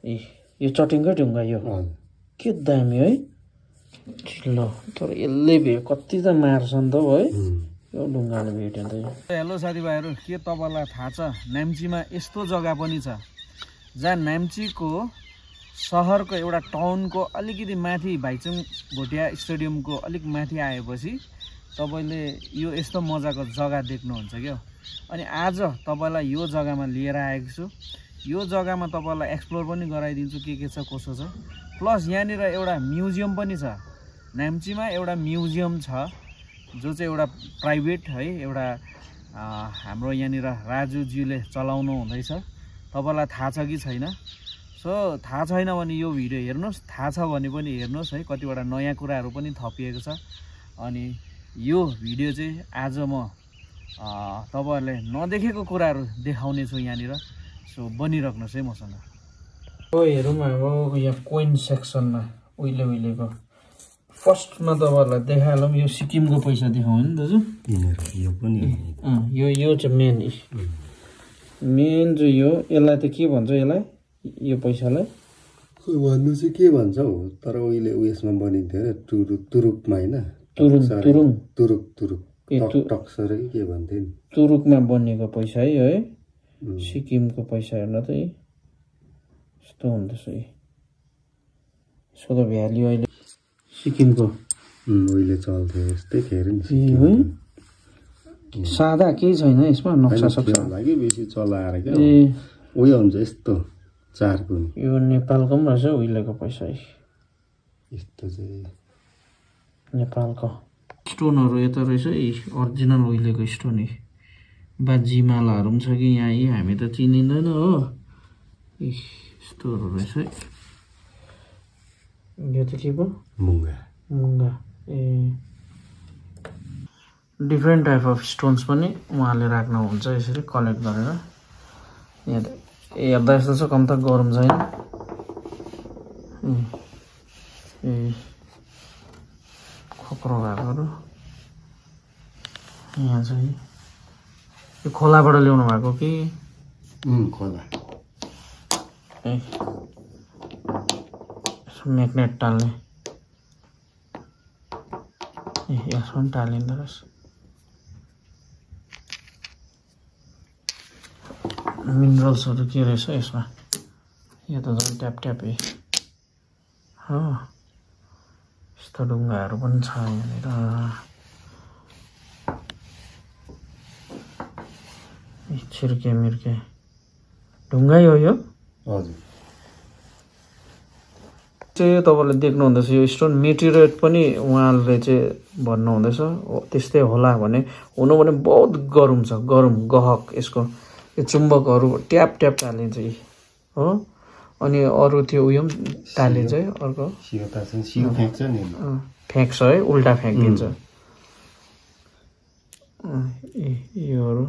यो चटिङकै ढुङ्गा यो के दामी है ल तर यसले भेट्यो कति त मार्छ नि त है यो ढुङ्गाले भेट्यो नि त। हेलो साथीभाइहरू, के तपाईँलाई थाहा छ नाम्चीमा यस्तो जग्गा पनि छ जहाँ नाम्चीको सहरको एउटा टाउनको अलिकति माथि भाइचुङ भोटिया स्टेडियमको अलिक माथि आएपछि तपाईँले यो यस्तो मजाको जग्गा देख्नुहुन्छ क्या। अनि आज तपाईँलाई यो जग्गामा लिएर आएको छु। यो जग्गामा तपाईँलाई एक्सप्लोर पनि गराइदिन्छु के छ कसो छ। प्लस यहाँनिर एउटा म्युजियम पनि छ। नाम्चीमा एउटा म्युजियम छ जो चाहिँ एउटा प्राइभेट है एउटा हाम्रो यहाँनिर राजुज्यूले चलाउनु हुँदैछ। तपाईँलाई थाहा छ कि छैन? सो थाहा छैन भने यो भिडियो हेर्नुहोस्, थाहा छ भने पनि हेर्नुहोस् है, कतिवटा नयाँ कुराहरू पनि थपिएको छ। अनि यो भिडियो चाहिँ आज म तपाईँहरूले नदेखेको कुराहरू देखाउने छु यहाँनिर। सो बनिराख्नुहोस् है मसँग। हेरौँ अब यहाँ कोइन सेक्सनमा उहिलेको फर्स्टमा तपाईँहरूलाई देखाइहालौँ। यो सिक्किमको पैसा देखाउँ नि दाजु। यो पनि यो चाहिँ मेन चाहिँ यो। यसलाई त के भन्छ यसलाई? यो पैसालाई भन्नु चाहिँ के भन्छ हौ, तर उहिले उयसमा बनिन्थ्यो तुरुकमा होइन? तुरुक टक्सर कि के भन्थ्यो नि, तुरुकमा बनिएको पैसा है। सिक्किमको पैसा हेर्न त यस्तो हुँदैछ। यसको त भ्याल्यु अहिले सिक्किमको उहिले चल्थ्यो यस्तै थियो नि। सादा केही छैन यसमा, नक्सा सक्छ लागि बेसी चलाएर क्या उयो हुन्छ यस्तो चारको। यो नेपालको पनि रहेछ उहिलेको पैसा यस्तो चाहिँ नेपालको। स्टोनहरू यता रहेछ ओरिजिनल उहिलेको स्टोन। बाजीमालाहरू पनि छ कि यहाँ हामी त चिनिँदैन हो। यस्तोहरू रहेछ। यो त के भयो? मुङ्गा। डिफ्रेन्ट टाइप अफ स्टोन्स पनि उहाँले राख्नुहुन्छ यसरी कलेक्ट गरेर। यहाँ हेर्दा यस्तो छ, कम त गरम छैन। खप्रो भएकोहरू यहाँ चाहिँ यो खोलाबाट ल्याउनु भएको कि? खोला। म्याग्नेट टाल्ने यसमा पनि टालिँदो रहेछ। मिनरल्सहरू के रहेछ यसमा? यो त झन् ट्याप हो। यस्तो ढुङ्गाहरू पनि छ यहाँनिर। छिर्के मिर्के ढुङ्गै हो यो। हजुर। चाहिँ तपाईँले देख्नुहुँदैछ यो स्टोन मेटेरियल पनि उहाँले चाहिँ भन्नुहुँदैछ त्यस्तै होला भने। हुनु भने बहुत गरम छ, गहक यसको। यो चुम्बकहरू ट्याप टालिन्छ हो। अनि अरू त्यो उयो पनि टालिन्छ है। अर्को फ्याँक्छ है, उल्टा फ्याँकिदिन्छ। योहरू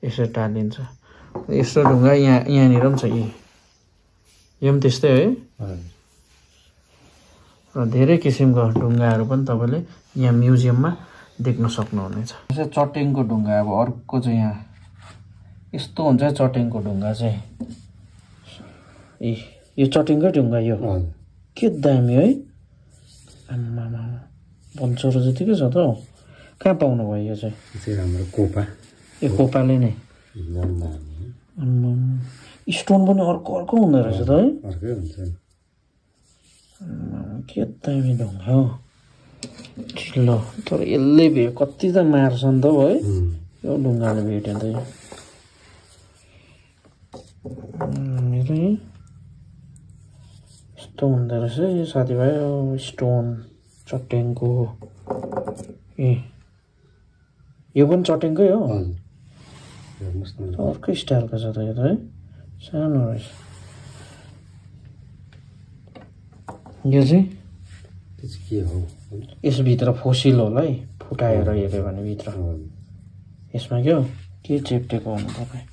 यसरी टालिन्छ। यस्तो ढुङ्गा यहाँनिर पनि छ। यो पनि त्यस्तै है। र धेरै किसिमको ढुङ्गाहरू पनि तपाईँले यहाँ म्युजियममा देख्न सक्नुहुनेछ। चट्याङको ढुङ्गा अब अर्को चाहिँ यहाँ यस्तो हुन्छ चट्याङको ढुङ्गा चाहिँ। यो चट्याङकै ढुङ्गा यो के दामी है। आम्मामा बल्चरो जतिकै छ त हौ। कहाँ पाउनु भयो यो चाहिँ? हाम्रो कोपा। यो कोपाले नै स्टोन पनि अर्को हुँदो रहेछ त है। अर्कै हुन्छ नि। के दामी ढुङ्गा हो। ल तर यसले भेट्यो कति त मार्छ नि त है यो ढुङ्गाले भेट्यो नि त। यस्तो हुँदो रहेछ यो साथीभाइ स्टोन चट्याङको। यो पनि चट्याङकै हो। अर्कै स्टाइलको छ त यो त है। सानो रहेछ यो चाहिँ। के हो यसभित्र फोसिल होला है, फुटाएर हेऱ्यो भने भित्र यसमा के हो के चेप्टेको हुनु तपाईँ।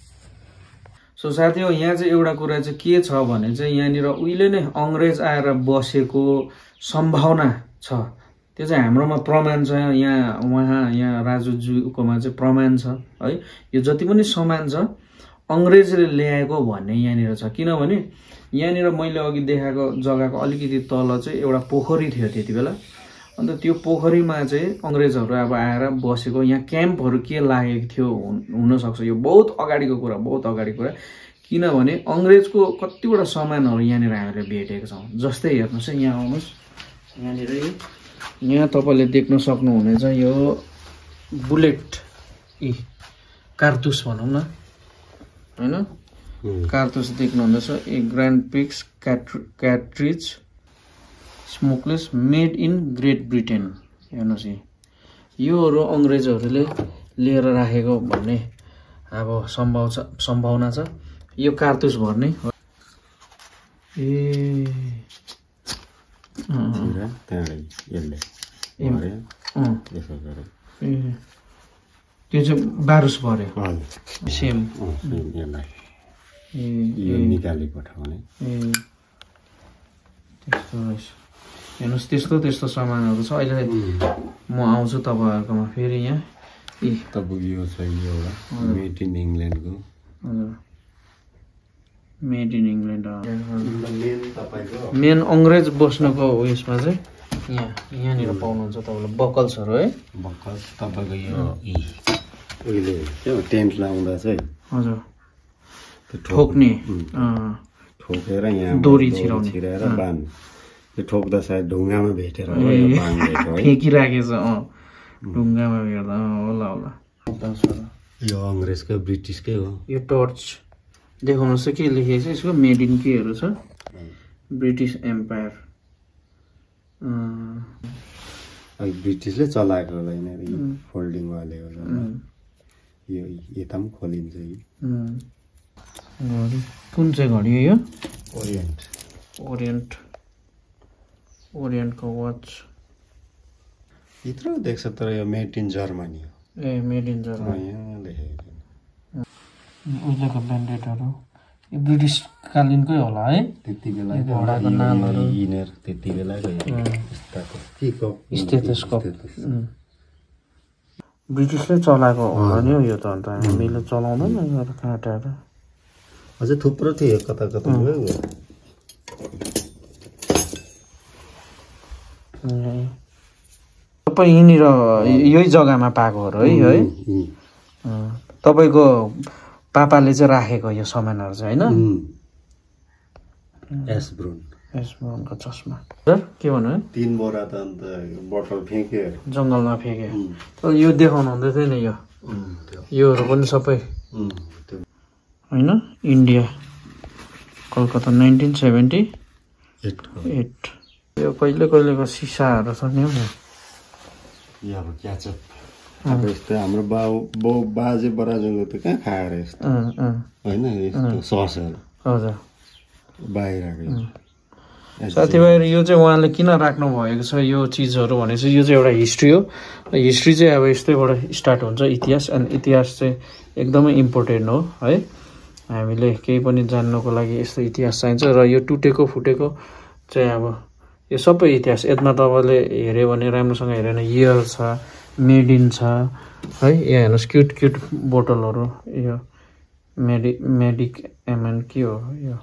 सो साथी हो यहाँ चाहिँ एउटा कुरा चाहिँ के छ भने चाहिँ यहाँनिर उहिले नै अङ्ग्रेज आएर बसेको सम्भावना छ। त्यो चाहिँ हाम्रोमा प्रमाण छ। यहाँ राजुज्यूकोमा चाहिँ प्रमाण छ है। यो जति पनि सामान छ अङ्ग्रेजले ल्याएको भन्ने यहाँनिर छ। किनभने यहाँनिर मैले अघि देखाएको जग्गाको अलिकति तल चाहिँ एउटा पोखरी थियो त्यति बेला। अन्त त्यो पोखरीमा चाहिँ अङ्ग्रेजहरू अब आएर बसेको, यहाँ क्याम्पहरू के लागेको थियो हुनसक्छ। यो बहुत अगाडिको कुरा, बहुत अगाडिको कुरा, किनभने अङ्ग्रेजको कतिवटा सामानहरू यहाँनिर हामीले भेटेको छौँ। जस्तै हेर्नुहोस् है, यहाँ आउनुहोस्, यहाँनिर यहाँ तपाईँले देख्न सक्नुहुनेछ यो बुलेट कारतुस भनौँ न होइन, कारतुस देख्नुहुँदैछ। A Grand Prix cartridge smokeless made in Great Britain. हेर्नुहोस् योहरू अङ्ग्रेजहरूले लिएर राखेको भन्ने अब सम्भावना छ। यो कारतुस भर्ने त्यो चाहिँ बारुस भर्यो सेम निकाली पठाउने त्यस्तो रहेछ। हेर्नुहोस् त्यस्तो सामानहरू छ। अहिले म आउँछु तपाईँहरूकोमा फेरि यहाँ। तपाईँको यो छ एउटा मेड इन इङ्ल्यान्डको। हजुर मेड इन इङ्ल्यान्ड मेन अङ्ग्रेज बस्नुको उयसमा चाहिँ यहाँनिर पाउनुहुन्छ तपाईँले बकल्सहरू है। बकल्स तपाईँको यो उहिले त्यो टेन्ट लाउँदा चाहिँ हजुर ठोक्ने ठोकेर यहाँ डोरी छिराएर बाँध्नु। त्यो ठोक्दा सायद ढुङ्गामा भेटेर फ्याँकिराखेछ ढुङ्गामा भेट्दा होला। यो अङ्ग्रेजको ब्रिटिसकै हो। यो टर्च देखाउनुहोस् के लेखेको छ यसको, मेड इन केहरू छ, ब्रिटिस एम्पायर। ब्रिटिसले चलाएको होला यिनीहरू फोल्डिङवाले होला। यो यता पनि खोलिन्छ। घडी कुन चाहिँ घडी हो यो? ओरियन्टको वाच यत्रो देख्छ तर यो मेड इन जर्मनी हो। ए मेड इन जर्मनी यहाँ लेखेको उहिलेको ब्यान्डेडहरू यो ब्रिटिस कालीनकै होला है। त्यति बेला घोडाको नामहरू यिनीहरू त्यति बेलाको स्टेथोस्कोप ब्रिटिसले चलाएको होला नि यो त। अन्त हामीले चलाउँदैन यो काँटाहरू। अझै थुप्रो थियो कता कता गयो। तपाईँ यहीँनिर यही जग्गामा पाएकोहरू है तपाईँको पापाले चाहिँ राखेको यो सामानहरू चाहिँ होइन? एसब्रुनको चस्मा के भन्नु? 3 बोरा त अन्त बोतल फ्याँक्यो जङ्गलमा फ्याँक्यो। तर यो देखाउनु हुँदै थियो नि योहरू पनि सबै होइन। इन्डिया कलकत्ता 1978। यो कहिलेको सिसाहरू छ नि हौ। अब क्याचअप अब यस्तो हाम्रो बाजे बराजुले त कहाँ खाएर यस्तो होइन यस्तो ससहरू हजुर बाहिरको। साथीभाइहरू यो चाहिँ उहाँले किन राख्नु भएको छ यो चिजहरू भने चाहिँ यो चाहिँ एउटा हिस्ट्री हो। हिस्ट्री चाहिँ अब यस्तैबाट स्टार्ट हुन्छ इतिहास। अनि इतिहास चाहिँ एकदमै इम्पोर्टेन्ट हो है। हामीले केही पनि जान्नको लागि यस्तो इतिहास चाहिन्छ। र यो टुटेको फुटेको चाहिँ अब यो सबै इतिहास यसमा तपाईँले हेऱ्यो भने राम्रोसँग हेऱ्यो भने इयर छ, मेड इन छ है। यहाँ हेर्नुहोस् क्युट बोतलहरू। यो मेडिक एमएन के हो यो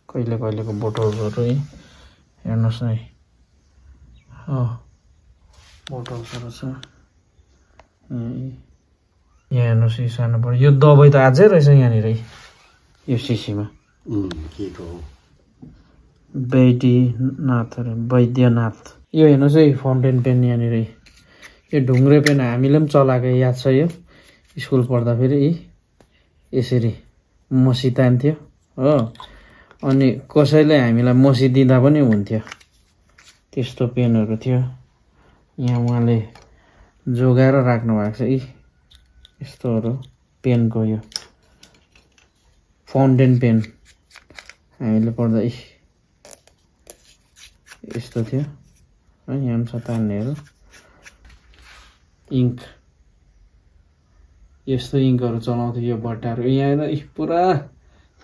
कहिलेको बोतल्सहरू है। हेर्नुहोस् है बोतल्सहरू छ। यहाँ हेर्नुहोस् यो सानो पर्यो। यो दबाई त अझै रहेछ यहाँनिर यो सिसीमा। वैद्यनाथ। यो हेर्नुहोस् है फाउन्टेन पेन यहाँनिर। यो ढुङ्ग्रे पेन हामीले पनि चलाएको याद छ। यो स्कुल पढ्दाखेरि यसरी मसी तान्थ्यो हो। अनि कसैले हामीलाई मसी दिँदा पनि हुन्थ्यो। त्यस्तो पेनहरू थियो। यहाँ उहाँले जोगाएर राख्नु भएको छ यस्तोहरू पेनको। यो फाउन्टेन पेन हामीले पढ्दा यस्तो थियो है। यहाँ पनि छ तान्नेहरू। इङ्क यस्तो इङ्कहरू चलाउँथ्यो यो बट्टाहरू। यहाँ पुरा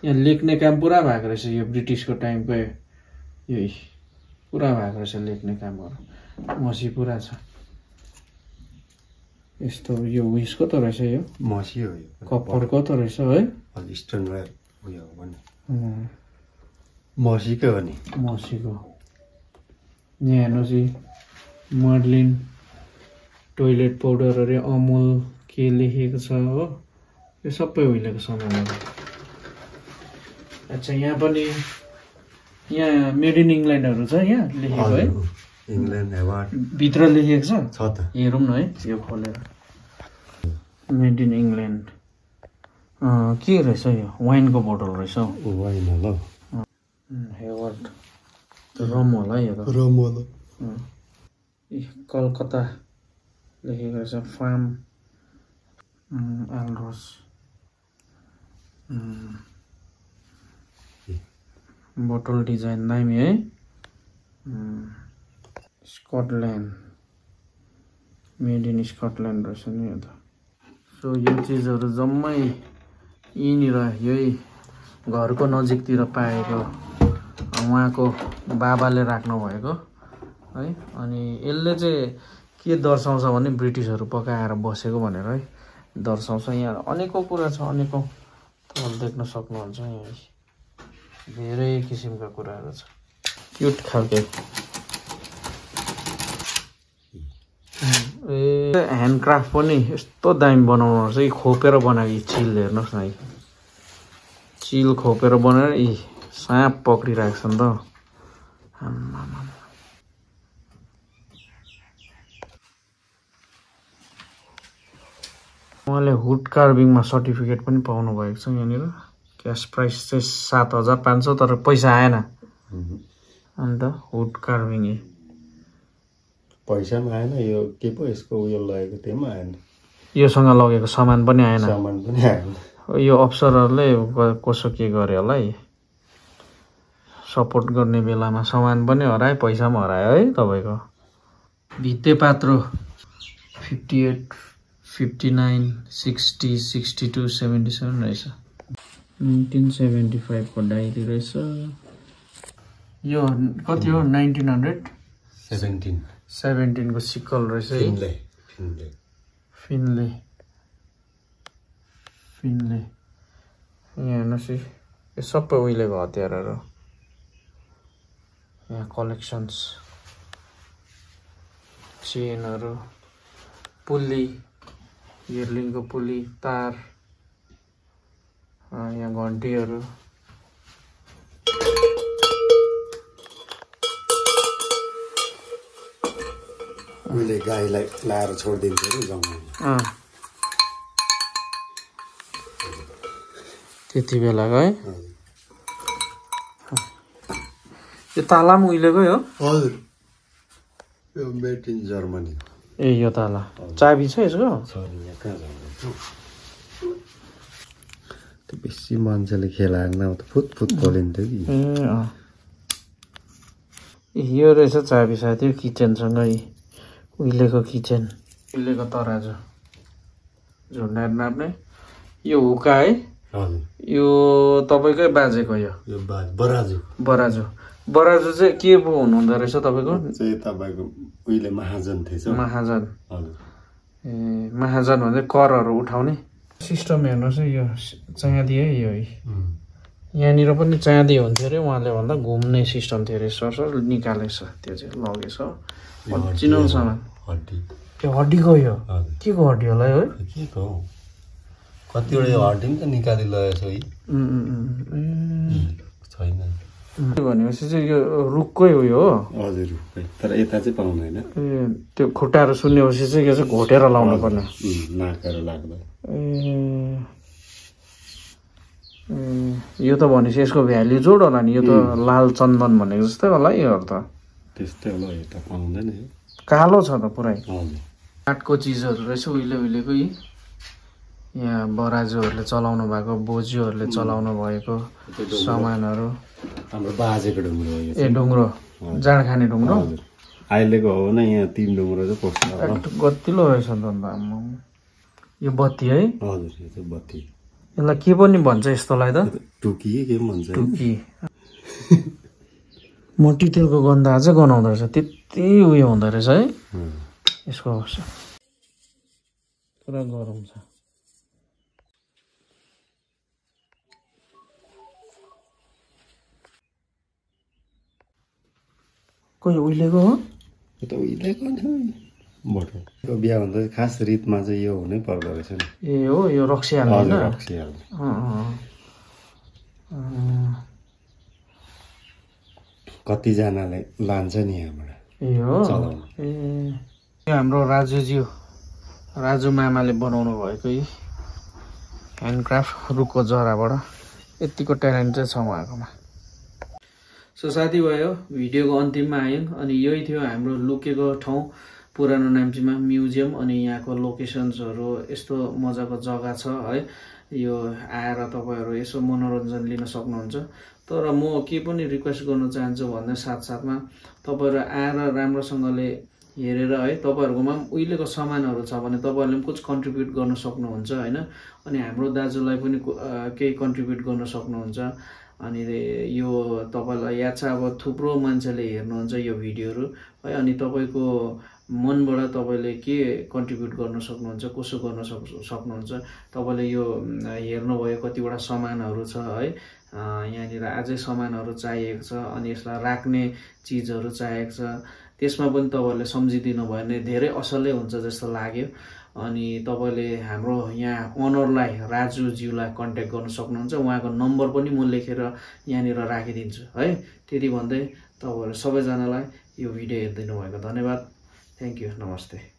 यहाँ लेख्ने काम पुरा भएको रहेछ। यो ब्रिटिसको टाइमको यो पुरा भएको रहेछ लेख्ने कामहरू। मसी पुरा छ। यस्तो यो उयसको त रहेछ यो मसी हो। कपरको त रहेछ है। मसीको हो नि मसीको यहाँ हेर्नुहोस् मर्लिन टोइलेट पाउडर अरे अमुल के लेखेको छ हो यो सबै उहिलेको सामानहरू अच्छा यहाँ पनि यहाँ मेड इन इङ्ल्यान्डहरू छ यहाँ लेखेको है इङ्ल्यान्ड एवार्ड भित्र लेखेको छ त हेरौँ न है यो खोलेर मेड इन इङ्ल्यान्ड के रहेछ यो वाइनको बोटल रहेछ हौ वाइन होला हेवर्ड रम होला यो त रम होला कलकत्ता लेखेको रहेछ फार्म एल्रोस बोटल डिजाइन दामी है स्कटल्यान्ड मेड इन स्कटल्यान्ड रहेछ नि यो त सो यो चिजहरू जम्मै यहीँनिर यही घरको नजिकतिर पाएको उहाँको बाबाले राख्नु भएको है अनि यसले चाहिँ के दर्शाउँछ भने ब्रिटिसहरू पकाएर बसेको भनेर है दर्शाउँछ यहाँ अनेकौँ कुरा छ अनेकौँ तपाईँले देख्न सक्नुहुन्छ यहाँ धेरै किसिमका कुराहरू छ क्युट खालको ए ह्यान्डक्राफ्ट पनि यस्तो दामी बनाउनु रहेछ यी खोपेर बनाएको चिल हेर्नुहोस् न चिल खोपेर बनाएर यी साँप पक्रिरहेको छ नि त उहाँले हुड कार्भिङमा सर्टिफिकेट पनि पाउनु भएको छ यहाँनिर क्यास प्राइस चाहिँ 7,500 तर पैसा आएन अन्त हुड कार्भिङ पैसा पनि आएन यो के पो यसको उयो लगेको त्यो पनि आएन योसँग लगेको सामान पनि आएन सामान पनि आएन यो अफसरहरूले कसो के गरे होला है सपोर्ट गर्ने बेलामा सामान पनि हरायो पैसा पनि हरायो है तपाईँको भित्ते पात्रो 58 59 60 62 77 रहेछ 1975 को डायरी रहेछ यो कति हो 1917 को सिकल रहेछ है फिनले यहाँ हेर्नुहोस् यो सबै उहिलेको हतियारहरू यहाँ कलेक्सन्स चेनहरू पुल्ली गिर्लिङको पुली तार यहाँ घन्टीहरू उहिले गाईलाई लाएर छोडिदिन्थ्यो अरे जङ्गलमा त्यति बेलाको है यो ताला पनि उहिलेकै हो हजुर यो मेड इन जर्मनी ए यो ताला चाबी छ यसको बेसी मान्छेले खेलाएर न त फुत खोलिन्थ्यो कि ए यो रहेछ चाबी साथी किचनसँगै उहिलेको किचन उहिलेको तराजु झुन्डाएर नाप्ने यो हुका है यो तपाईँकै बाजेको यो बराजु चाहिँ के पो हुनुहुँदो रहेछ तपाईँको चाहिँ तपाईँको उहिले महाजन थिएछ महाजन ए महाजन भन्दै करहरू उठाउने सिस्टम हेर्नुहोस् है यो चाँदी है यो यहाँनिर पनि चाँदी हुन्थ्यो अरे उहाँले भन्दा घुम्ने सिस्टम थियो अरे सर निकालेछ त्यो चाहिँ लगेछ ओरिजिनल सामान त्यो हड्डीको यो के को हड्डी होला है के को कतिवटा यो हड्डी पनि त निकाली लगेछ है छैन भनेपछि चाहिँ यो रुखकै उयो हो हजुर रुखकै तर यता चाहिँ पाउँदैन ए त्यो खुट्टाहरू सुन्नेपछि चाहिँ यो चाहिँ घोटेर लाउनु पर्ने नाकेर लाग्दा यो त भनेपछि यसको भ्याल्यु जोड होला नि यो त लाल चन्दन भनेको जस्तै होला योहरू त त्यस्तै होला यो त पाउँदैन कालो छ त पुरै काठको चिजहरू रहेछ उहिलेको यहाँ बराजुहरूले चलाउनु भएको बोजूहरूले चलाउनु भएको सामानहरू हाम्रो बाजेको ढुङ्ग्रो हो ए ढुङ्ग्रो जाँड खाने ढुङ्ग्रो अहिलेको हो न यहाँ 3 ढुङ्ग्रो चाहिँ पस्छ गतिलो रहेछ नि त यो बत्ती है हजुर यो चाहिँ बत्ती यसलाई के पनि भन्छ यस्तोलाई त टुकी के भन्छ टुकी मट्टीतेलको गन्ध अझै गनाउँदो रहेछ त्यति उयो हुँदो रहेछ है यसको अवस्था पुरा गरम छ कोही उहिलेको हो यो त उहिलेको नि भोटको बिहा भन्दा खास रीतमा चाहिँ यो हुनै पर्दो रहेछ नि ए हो यो रक्सी हाल्ने हैन रक्सी हाल्ने कतिजनाले लान्छ नि यहाँबाट ए हो ए यो हाम्रो राजु मामाले बनाउनु भएको यी ह्यान्डक्राफ्ट रुखको जराबाट यतिको ट्यालेन्ट चाहिँ छ उहाँकोमा सो साथीभाइ भिडियोको अन्तिममा आयौँ अनि यही थियो हाम्रो लुकेको ठाउँ पुरानो नाम्चीमा म्युजियम अनि यहाँको लोकेसन्सहरू यस्तो मजाको जग्गा छ है यो आएर तपाईँहरू यसो मनोरञ्जन लिन सक्नुहुन्छ तर म के पनि रिक्वेस्ट गर्न चाहन्छु भन्दा साथसाथमा तपाईँहरू आएर राम्रोसँगले हेरेर है तपाईँहरूकोमा उहिलेको सामानहरू छ भने तपाईँहरूले पनि कुछ कन्ट्रिब्युट गर्न सक्नुहुन्छ होइन अनि हाम्रो दाजुलाई पनि केही कन्ट्रिब्युट गर्न सक्नुहुन्छ अनि यो तपाईँलाई याद छ अब थुप्रो मान्छेले हेर्नुहुन्छ यो भिडियोहरू है अनि तपाईँको मनबाट तपाईँले के कन्ट्रिब्युट गर्न सक्नुहुन्छ कसो गर्न सक्नुहुन्छ तपाईँले यो हेर्नुभयो कतिवटा सामानहरू छ है यहाँनिर अझै सामानहरू चाहिएको छ अनि यसलाई राख्ने चिजहरू चाहिएको छ त्यसमा पनि तपाईँहरूले सम्झिदिनु भयो भने धेरै असलै हुन्छ जस्तो लाग्यो अनि तपाईँले हाम्रो यहाँ ओनरलाई राजुज्यूलाई कन्ट्याक्ट गर्न सक्नुहुन्छ उहाँको नम्बर पनि म लेखेर यहाँनिर राखिदिन्छु है त्यति भन्दै तपाईँहरू सबैजनालाई यो भिडियो हेरिदिनु भएको धन्यवाद थ्याङ्क यू नमस्ते